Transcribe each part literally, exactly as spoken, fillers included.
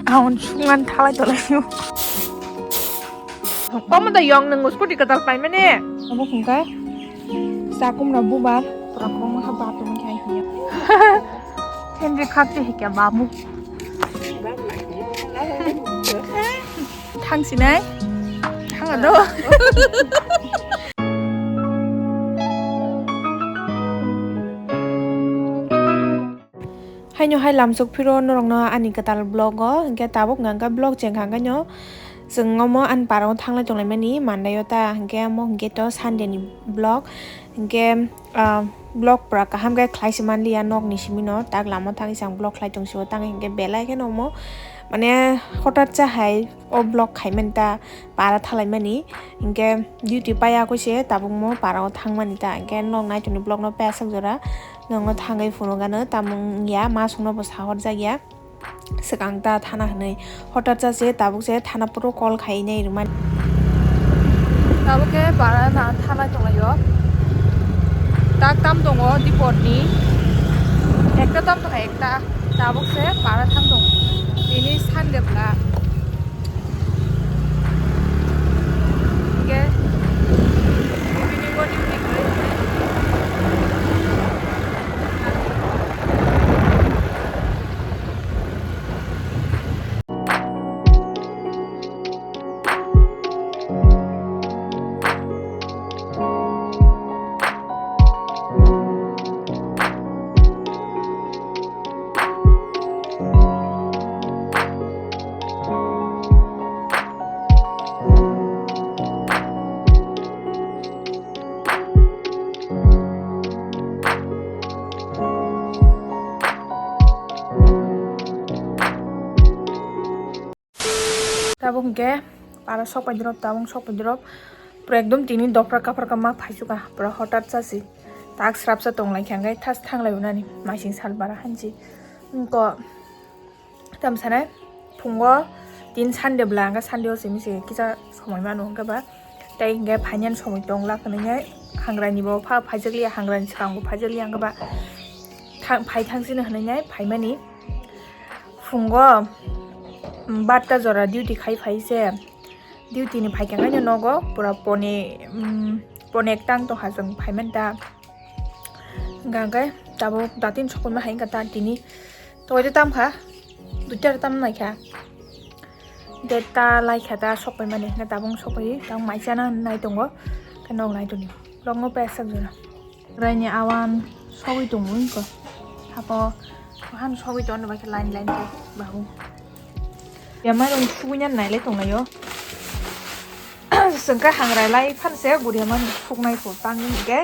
Hawn sunglan thalai tolai. Omo da yong nang scooty katal pai mane. Abo hingkai. Sakum na bubar. Pura kwbangma kha bap tong khai hiya. Henry khak che hikya babu. Thang sinai. Thang ado. Haino hai lamsok phiro norokno ani kwtal vlog o, hingke tabuk hingka hingke vlog chengkha hingke no chwng omo ani parao thanglai tonglaimani Monday o ta, hingke omo hingke to Sunday ni vlog, hingke, ah, vlog pura kaham khe khlai se manliya nok ni simi no, tak lama thang isang vlog khlai tong sio, tang hingke belai kheno omo mane hotat cha hai o vlog khai mani ta para thalai mani, hingke duty paiya koi se tabuk mo para o thang mani ta, hingke nok nai toni vlog no paiya sak jora. Nongo thangwi phunukgano, tamung ya, masongno bo sahorjakya. Swkang ta thana hwnwi. Hotat cha se, tabuk se thana phuru call khai nai rwmani. Tabuk khe bara na thana tonglaio. Tak tam tongo diporni. Ekta tam tongo ekta. Tabuk se bara thang tongo. Tini Sunday bwla. Hingke, evening o duty kwrwi. Tabuk hingke para sok pai drop, tabuk sok pai drop. Pura ekdom tini dopra kapra kama phaichuka, pura hotat chasi. Tak srapsa tong lai kha, hingke thas thang lai unani, maising sal bara hanchi. Wngko tam sanai, phungo tin Sunday bwla, hingke Sunday o simi se kisa somoi mano, hingke ba tei hingke phainani somoi tong la, hwnwi nai hangrani bo pha phaijakliya, hangrani swkang bo phaijakliya, hingke ba thang, phai thang sino hwnwi nai phaimani. Phungo, mm, barta jora duty khai phai se. Duty ni phai khe nogo pura pone, mm, pone ekta wng tong kha chwng phai mani ta. Hingka hingke tabuk datin sokma hai wngkha ta tini. Tokoi de tam kha, duita tam nai kha. De ta lai kha ta sok pai mani, hingke tabuk sok pai, tabuk mai chana nai tongo, khe nog nai toni. Log no pesa jora. Raini awan sogwi tongo wngkha. Hapo, han sogwi tongo bai khe line line khe babu. Ya mairum sugwi nani nailai tonglaio. Sengkha hangrai lai phanse guriya mani suknai pho tangwi hingke.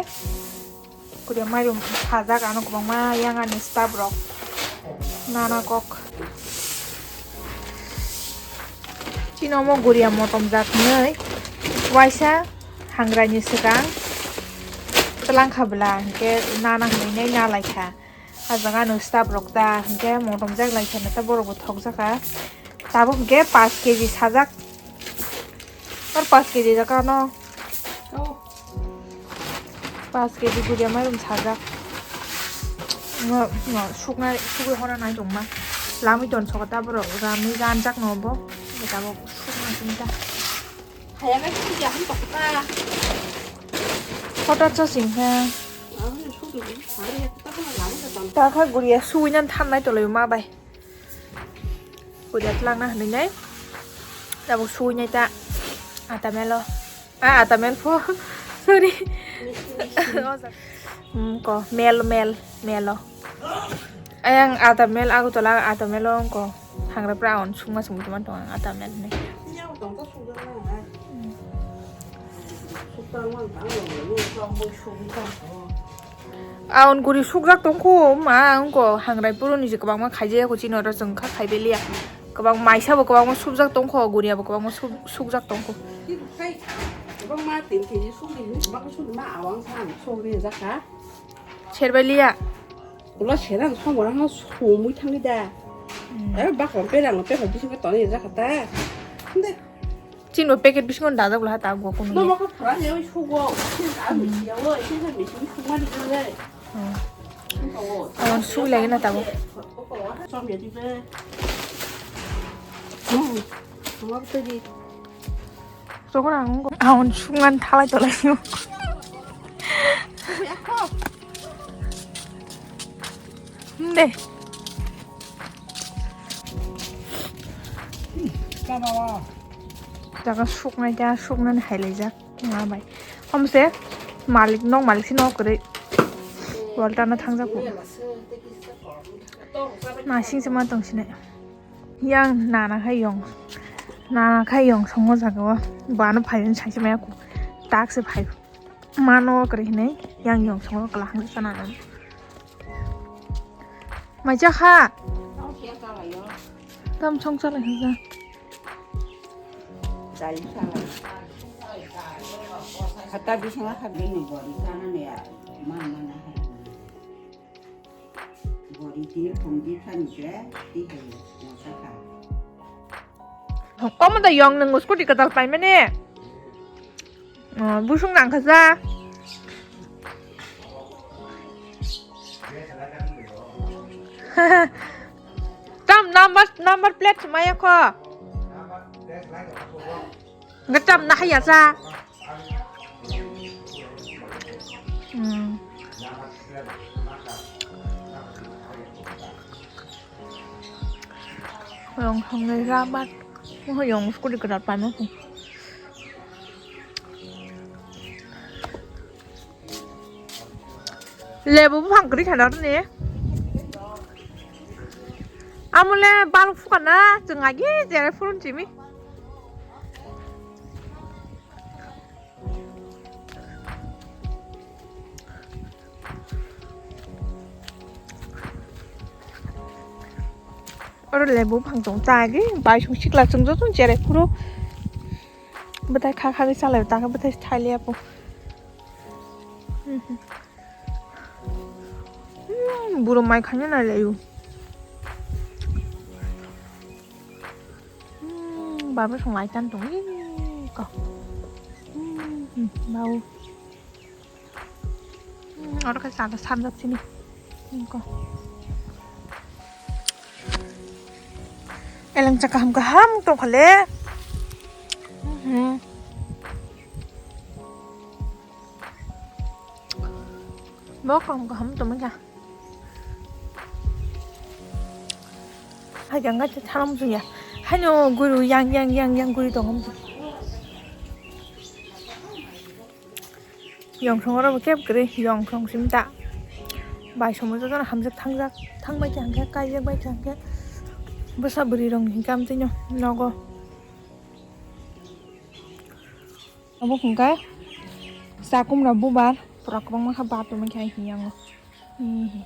Guriya mairum sajak ano kwbangma yang ani staff rok. Nana kok. Chini omo guriya motom jak hinwi waisa hangrani swkang twlang kha bwla, hinkhe nana hinwi nai na lai kha. Ah jaga ano staff rok ta hinkhe motom jak lai kha, ta borok bo thok jak kha. Tabuk hinkhe paanch keji sajak. Or paanch keji jak ano. Paanch keji guriya mairum sajak. Ngo, ngo, suknai, sugwi hona nai tongma. Lamwi ton soka ta borok, ramwi ranjak no bo. Tabuk sukna sini ta. Hayang ai sini jaham tokta. Hotat cha sing khe. Ang ni sugwi, hari ya, ta kha lamwi ton. Ta kha guriya sugwi nan than nai tolai ma bai. Guriya tlangna hinwi nai. Tabuk sugwi nai ta. Ata melo. Ah, ata mel pho. Sorry. Hmm, ko mel, mel, melo. Ayang ata mel, Agartala ata melo ko. Hangra pra on sungma sungma tong ang ata mel hinwi. Aon guri sukjak tongkho ma, wngkho hangrai puruni je kwbangma khaijaya kho chini oro chwng kha khaibai liya. Kwbang maisa bo kwbangma sukjak tongkho, guriya bo kwbangma suk-, sukjak tongkho. Kwbangma tin keji sukri hwnwi kwbangma sukri ma awang sa ang sukri jakha. Serbai liya. Ulo serang somora hano somwi thangwi da. Hmm. Eh, bakla perang pepa bisingo tonwi jakha ta. Hinde. Chini bo packet bisingo dajak laha ta go kuno. Nomo kha phora he oi sugo. Sin a misi ya oi, sin a misi suma di le. Hmm. Awan sui lagi na tabo. Som ya di be. Chokora ang sungman thalai tolai. De. Jaga suknai ja suknani hailaijak. Wngma bai. Homse malik nok malik si nok kwrwi. Walter no thangjak bo. Nasing se ma tong sinai. Yang nana khai yong. Nana khai yong songo jaga o. Bano phai saisa maya ku. Tak se phai. Mano kwrwi hinwi yang yong songo kwlahang sana nang. Maija kha. Tam song chalai kha. Khata bising kha bini bori sana ne ya. Man mana hai. Bori ti thong di khan je ti hai. Omo da yong nang scooty kadal pai mane. Oh, busung nang kha ja. Tam number, number plate maya kho. Ngacham na haya ja. Hmm. Rong thongnai rabar. Mo yong scooty kwtal paima kho. Lebu buphang kwrwi thana rwni. Amole balok phukana chwng agi jere phurun chimi. Oro lebu phang tong ta agi bai song sikla chwng joto jere phuru. Bwthai kha kha khe chalai ta khe bwthai thai liya po. Hmm, buro mai khanya na leyu. Hmm, baba song lai tan tong. Ih, ko. Hmm, bau. Hmm, oro khe chada sarjak sini. Hmm, ko. Eleng cha kaham kaham tong khale. Hmm. Bo kaham kaham tong kha. Hai jang ga thalam suya. Haino guru yang yang yang yang guri tong. Yong song oro kep kre yong song sim ta. Bai somo joto hamjak thangjak thang bai khe hangkhe kaijak bai khe hangkhe. Bwsa bwrwi rong ni kam tino nogo. Obo hwnkhe chakumra bubar pura kwbangma kha bar tongmani khe hiyango. Hihi.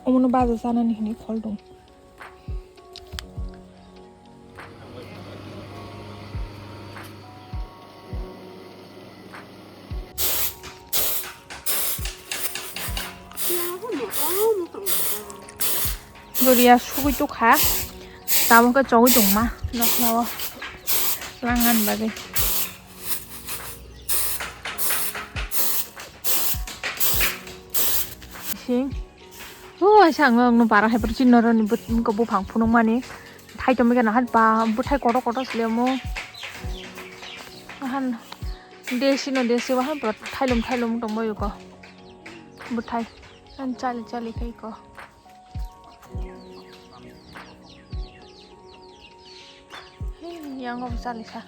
Omono baja chanani hinwi khol tong. Guriya sugui tukha. Tabuk khe chogui tongma nokhlao langan bagwi. Sing. O aisa ang no para hai pura chinno roni buphang phunukmani. Thai tongmani gana han pa buthai kotor kotor sile mo. Han desi no desi wahan pura thailum thailum tongmani ko. Buthai. An chali chali kai ko. Yang o chali kha.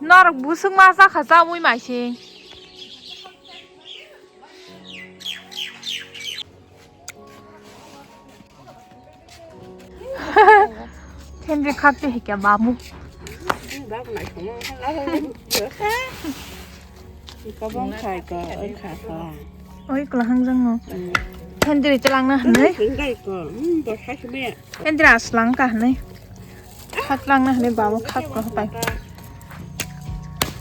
Norok busuk ma cha kha cha mui mai se. Thenri khak te hikya babu. Babu nai somo. Kabang khai ko, oi kha ko. Oi kla hangjang no. Thenri chalangna hanai. Thenri aslang ka hanai. Khaklangna hinwi babo khakko hapai.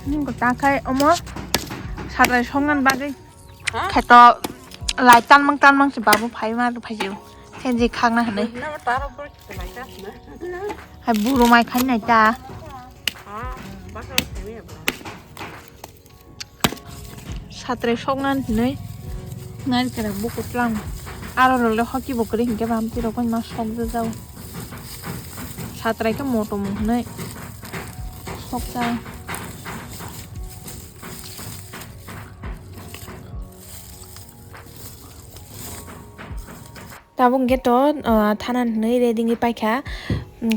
Nung ko takhai omo sadai songnan bagwi. Ha? Kheto lai tanmang tanmang se babo phai ma phai jeu. Thenji khakna hinwi. Hai buro mai khainai ta. Satrai sokna hinwi narikra buku tlang. Aro role hoki bo kwrwi hinkhe bam twi rokoi ma sok jajao. Satrai khe moto mung hwnwi sok ja. Tabuk hwnkhe to, ah, thana hwnwi ready wngwi paikha.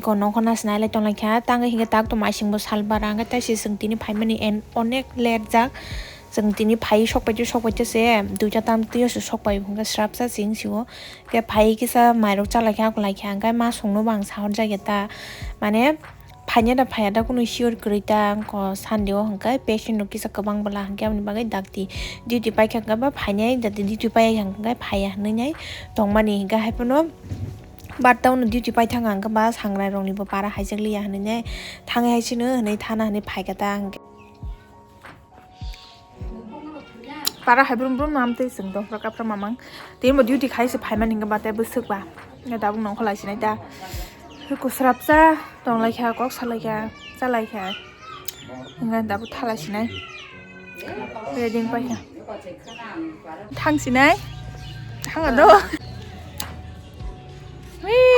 Ko nokho nasinai lai tonglaikha. Tangwi hinkhe tak to maisingbo sal bara. Hwnkhe taisi chwng tini phaimani and onek late jak. Chwng tini phai sokpaitwi sokpaitwi se duita tam twi se sokpai hwnkhe srapsa chwng sio. Hwnkhe phai kisa mairok chalaikha, akulaikha. Hwnkhe ma songnobo ang sahorjakya ta. Mane, Phaiya da phaiya da kunu sure kwrwi ta, wngkha Sunday o hwnkhe patient rok kisa kwbang bwla hwnkhe aboni bagwi dakti duty paikha hwnkhe ba phainai, dakti duty paiya hwnkhe phaiya hwnwi nai tongmani hwnkhe hai phano barta uno duty paithang hwnkhe ba sangrai rokni bo para haijakliya hwnwi nai thangwi hai sino hwnwi thana hwnwi phaikha ta hwnkhe. Para hai brum brum nam tei chwng dopra kapra mamang. Tei mo duty khai se phaimani hwnkhe ba tei bwswk ba. Hwnkhe tabuk nongkho lai sinai ta. Kusrapsa tonglaikha, kok salaikha, chalaikha. Hwnkhe tabuk thala sinai. Ready wngpaikha. Thang sinai. Thang do. Wee,